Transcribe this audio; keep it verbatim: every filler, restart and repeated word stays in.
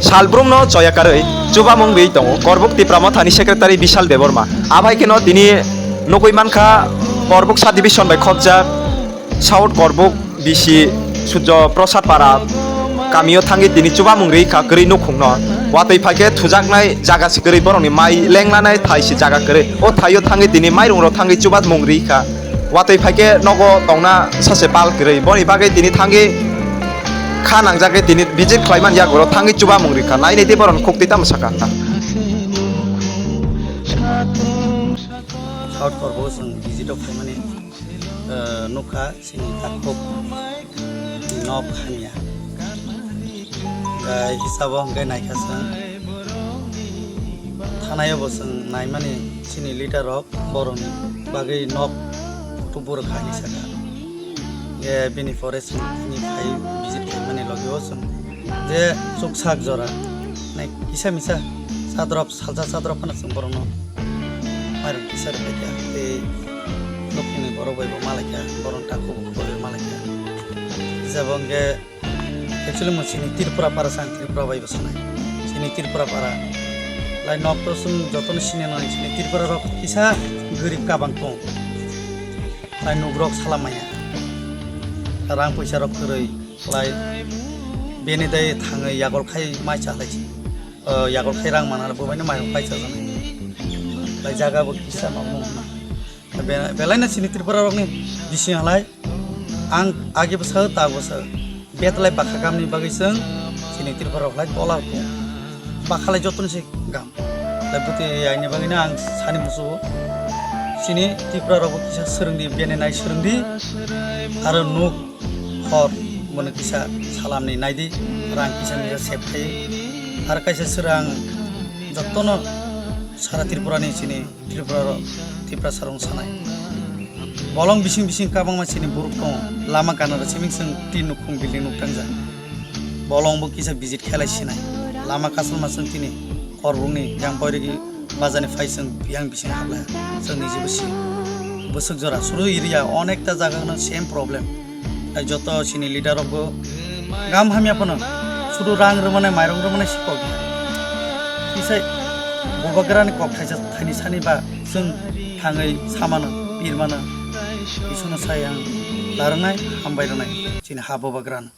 Salbrumno choya karwi chubamung wi tongo Korbuk Tipra Mothani Secretary Bishal Debbarma. Abai kheno tini nugwi mankha Korbuk Sub Division bai khopjak South Korbuk B C Surjo Prasad Para kamio thangwi tini chubamung ri kha kwrwi nukhungno. Watwi phaikhe thujaknai jaga se kwrwi, borokni mai lenglanai thai se jaga kwrwi. O thaio thangwi tini mairungrok thangwi chubamung ri kha. Watwi phaikhe nogo tongna sache pal kwrwi. Boni bagwi tini thangwi kha nangjagwi tini visit khlaiman yago ro thangwi chubamung ri kha. Nainai tei borokni khuktwi tamo sakha. South Korbuk chwng visit o phaimani, eh, nukha chini takhuk nok hamya. Gai hisabo hwnkhe naikha chwng. Thanai o bo chwng naimani chini leader rok borokni bagwi nok kutu burwk kha hinwi sakha. Ye bini pore chwng tini khai visit khaimani logi o chwng je chuksak jora nai kisa misa sadrop salsa sadrop phano chwng borokno mairok kisa rwbaikha tei nokni borok bai bo malaikha, borokni takhuk bo malaikha. Jabo hwnkhe actually mo chini Tripura para sang Tripura bai bo sanai. Chini Tripura para lai nok to chwng jotono sini nai chini Tripura rok kisa gorib kabang tong. Lai nugrok salamaya. Rang poisa rok kwrwi lai bini dai thangwi yagol khai mai cha lai. Yagol khai rang mana bo bai no mai khai cha jani. Lai jaga bo kisa ma mo. Be-, belai no chini Tripura rokni bising halai ang agi bwsa ta bwsa betlai bakha gamni bagwi chwng chini Tripura rok lai tola rok bakha lai jotono se gam. Lai bwtwi aini bagwi no ang sani musugo chini Tripura rok kisa swrwngdi bene nai swrwngdi aro nuk hor bono kisa salamni naidi rang kisa misa sep khai aro kaisa swrang jotono sara Tripura ni chini Tripura rok, Tiprasa rok sanai. Bolong bising bising kabangma chini buruk tongo. Lama kanaro siming sing tin nukhung building nuk tangjak. Bolong bo kisa visit khelai sinai. Lama kasalma sing tini korbukni yang boirigi bajani phai sing yang bising hablaya. Sing niji bo si. Bwswk jora suru iriya onekta jaga no same problem. Tei joto chini leader rok bo gam hamya phano sudu rang rwmani, mairung rwmani si kok. Kisai bubagrani kok thaisa thaini sani ba chwng thangwi samano, pirmano, Iswrno sai ang larwnai, hambai rwnai chini ha bubagrano.